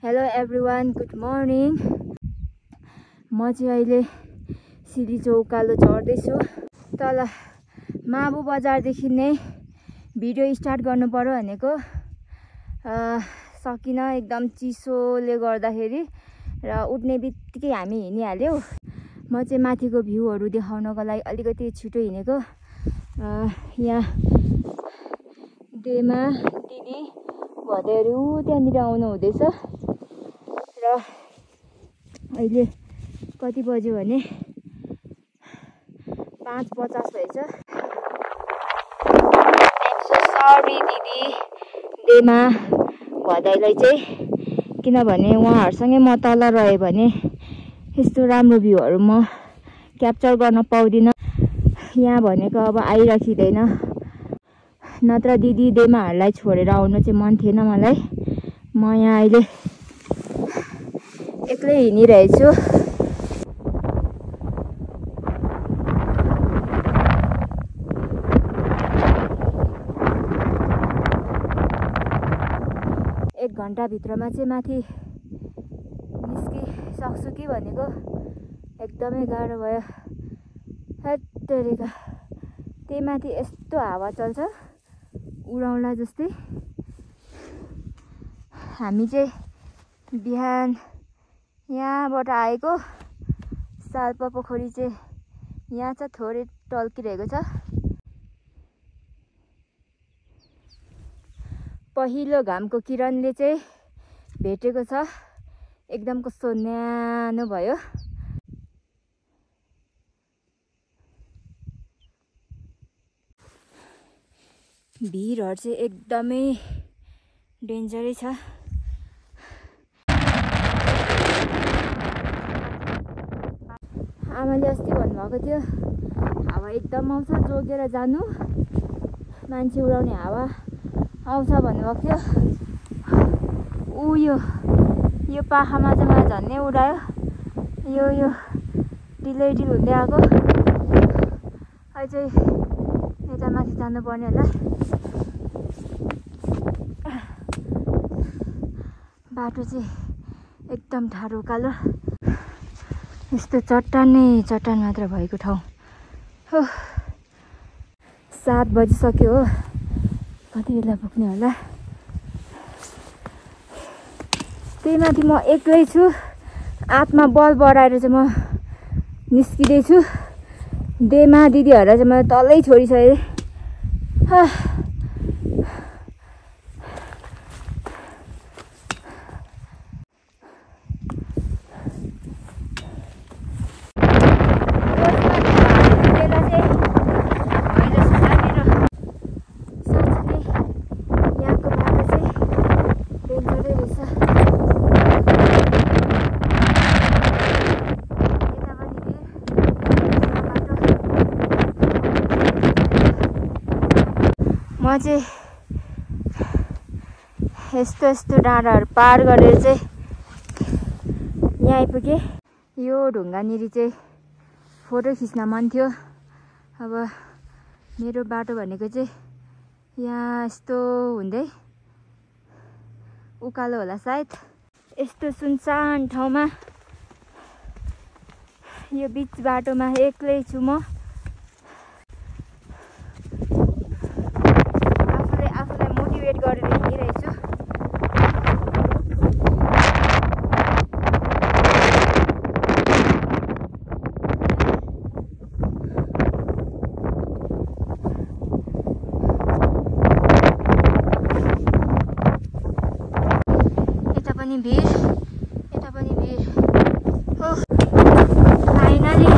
Hello everyone, good morning. म चाहिँ अहिले सिलिचो उकालो चढ्दैछु। तल माबु बजारदेखि नै भिडियो स्टार्ट गर्नु पर्यो भनेको सकिन, एकदम चिसोले गर्दाखेरि र उठ्ने बित्तिकै हामी हिँडिहाल्यौँ। म चाहिँ माथिको भ्यूहरू देखाउनको लागि अलिकति छिटो हिँडेको। यहाँ डेमा दिदी भदैहरू त्यहाँनिर आउनु हुँदैछ र अहिले कति बज्यो भने 5:50 भएछ। सरी दिदी डेमा भदैलाई चाहिँ, किनभने उहाँहरूसँगै म तल रह्यो भने यस्तो राम्रो भ्यूहरू म क्याप्चर गर्न पाउँदिनँ। यहाँ भनेको अब आइराखिँदैन, नत्र दिदी डेमाहरूलाई छोडेर आउनु चाहिँ मन थिएन मलाई। म यहाँ अहिले एक्लै हिँडिरहेछु। एक घन्टाभित्रमा चाहिँ माथि निस्किसक्छु कि भनेको एकदमै गाह्रो भयो। हत्तेरिका, त्यही माथि यस्तो हावा चल्छ उडाउला जस्तै। हामी चाहिँ बिहान यहाँबाट आएको। साल्पा पोखरी चाहिँ यहाँ छ, थोरै टल्किरहेको छ। पहिलो घामको किरणले चाहिँ भेटेको छ, एकदम कस्तो न्यानो भयो। भिरहरू चाहिँ एकदमै डेन्जरै छ। आमाले अस्ति भन्नुभएको थियो हावा एकदम आउँछ, जोगेर जानु, मान्छे उडाउने हावा आउँछ भन्नुभएको थियो। यो पाखामा चाहिँ मलाई झन्नै उडायो। यो ढिलै हुँदै आएको। अझै यता माथि जानुपर्ने होला। बाटो चाहिँ एकदम ठाडो उकालो, यस्तो चट्टानै चट्टान मात्र भएको ठाउँ हो। 7 बजिसक्यो हो, कति बेला पुग्ने होला। त्यही माथि म एक्लै छु, आत्मा बल बढाएर चाहिँ म निस्किँदैछु। डेमा दिदीहरूलाई चाहिँ मैले तलै छोडिसकेँ। म चाहिँ यस्तो डाँडाहरू पार गरेर चाहिँ यहाँ आइपुगेँ। यो ढुङ्गानिर चाहिँ फोटो खिच्न मन थियो। अब मेरो बाटो भनेको चाहिँ यहाँ यस्तो हुँदै उकालो होला सायद। यस्तो सुनसान ठाउँमा यो बिच बाटोमा एक्लै छु म। आफूलाई मोटिभेट गरेर हिँडिरहेछु। यता पनि भिड हो। फाइनली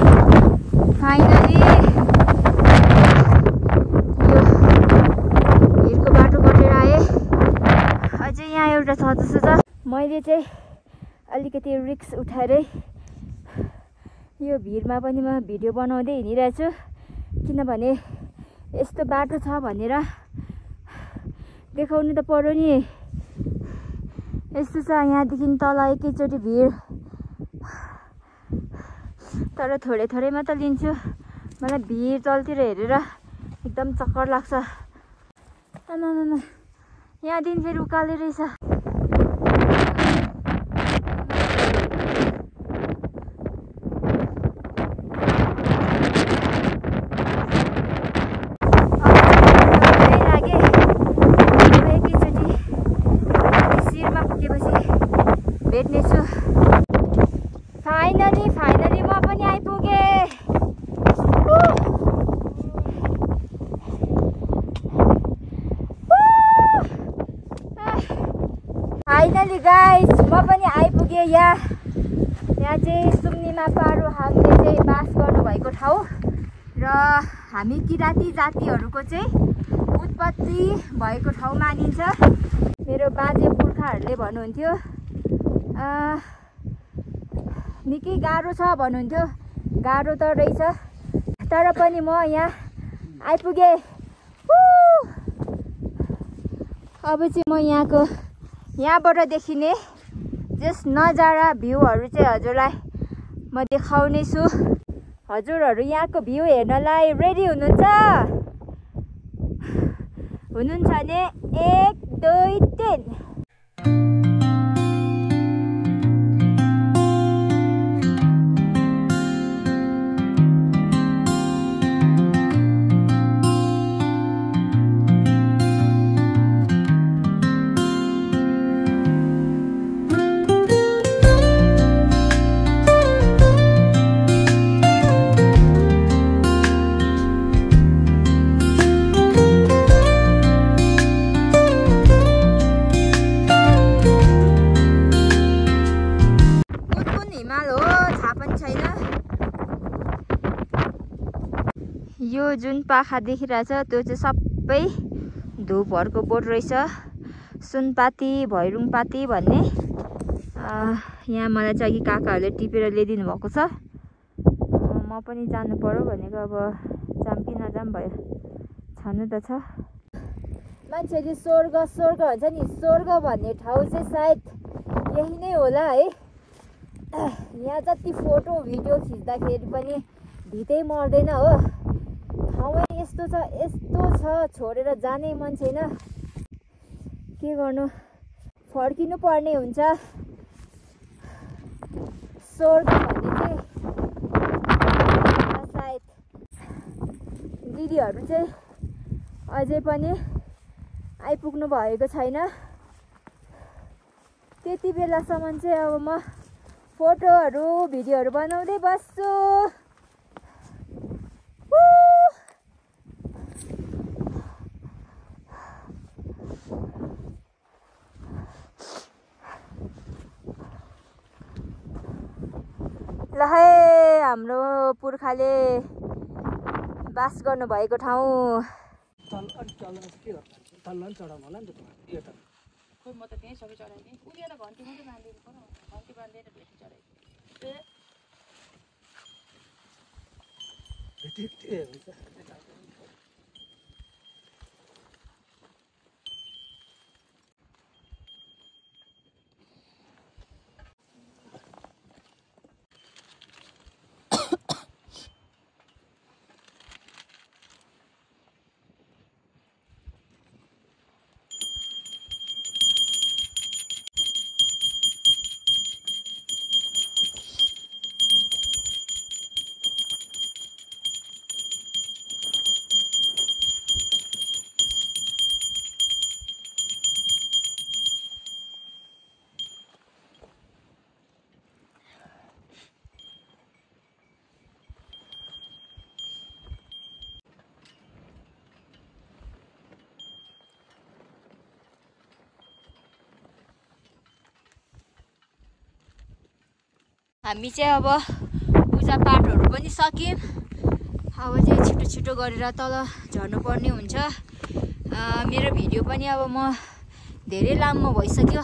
एउटा छ जस्तो छ। मैले चाहिँ अलिकति रिस्क उठाएरै यो भिडमा पनि म भिडियो बनाउँदै हिँडिरहेछु। किनभने यस्तो बाटो छ भनेर देखाउनु त पर्यो नि। यस्तो छ, यहाँदेखि तल एकैचोटि भिड, तर थोरै मात्र लिन्छु। मलाई भिड चल्तिर हेरेर एकदम चक्कर लाग्छ। आमामामा, यहाँदेखि फेरि उकालो रहेछ। भेट्नेछु। फाइनली म पनि आइपुगेँ। फाइनली गाइस म पनि आइपुगेँ। यहाँ चाहिँ सुम्निमा पारो हामीले चाहिँ बास गर्नुभएको ठाउँ र हामी किराँती जातिहरूको चाहिँ उत्पत्ति भएको ठाउँ मानिन्छ। मेरो बाजे पुर्खाहरूले भन्नुहुन्थ्यो निकै गाह्रो छ भन्नुहुन्थ्यो। गाह्रो त रहेछ, तर पनि म यहाँ आइपुगेँ। अब चाहिँ म यहाँबाट देखिने जस नजारा भ्यूहरू चाहिँ हजुरलाई म देखाउने छु। हजुरहरू यहाँको भ्यू हेर्नलाई रेडी हुनुहुन्छ भने 1 2 3। यो जुन पाखा देखिरहेछ त्यो चाहिँ सबै धुपहरूको बोट रहेछ। सुनपाती भैरुङपाती भन्ने। यहाँ मलाई चाहिँ अघि काकाहरूले टिपेर ल्याइदिनु भएको छ। म पनि जानु पर्यो भनेको, अब जाम कि नजाम भयो, छनु त छ। मान्छेले स्वर्ग भन्छ नि, स्वर्ग भन्ने ठाउँ चाहिँ सायद यही नै होला है। यहाँ जति फोटो भिडियो खिच्दाखेरि पनि भित्रै मर्दैन हो। ठाउँै यस्तो छ छोडेर जाने मन छैन। के गर्नु, फर्किनु पर्ने हुन्छ। स्वर्ग भन्ने चाहिँ सायद दिदीहरू चाहिँ अझै पनि आइपुग्नु भएको छैन। त्यति बेलासम्म चाहिँ अब म फोटोहरू भिडियोहरू बनाउँदै बस्छु। ल है हाम्रो पुर्खाले बास गर्नुभएको ठाउँ। खोइ म त त्यहीँ सबै चढाइदिएँ। उनीहरूलाई घन्टी मात्रै बाँधिदिनु पर्यो, घन्टी बाँधेर भेटी चढाइदिएँ। हामी चाहिँ अब पूजापाठहरू पनि सक्यौँ। अब चाहिँ छिटो छिटो गरेर तल झर्नुपर्ने हुन्छ। मेरो भिडियो पनि अब म धेरै लामो भइसक्यो,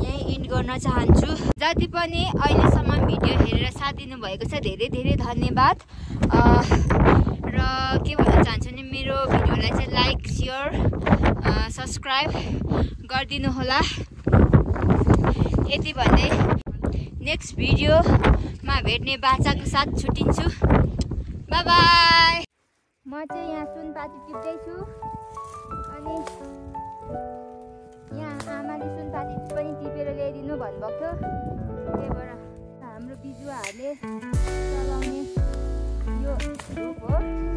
यहीँ इन्ड गर्न चाहन्छु। जति पनि अहिलेसम्म भिडियो हेरेर साथ दिनुभएको छ धेरै धेरै धन्यवाद। र के भन्न चाहन्छु भने मेरो भिडियोलाई चाहिँ लाइक सेयर सब्सक्राइब गरिदिनु होला। यति भन्दै नेक्स्ट भिडियोमा भेट्ने बाचाको साथ छुट्टिन्छु। By by. म चाहिँ यहाँ सुनपाती टिप्दैछु अनि यहाँ आमाले सुनपाती पनि टिपेर ल्याइदिनु भन्नुभएको थियो। त्यही भएर हाम्रो बिजुवाहरूले चलाउने यो धुप हो।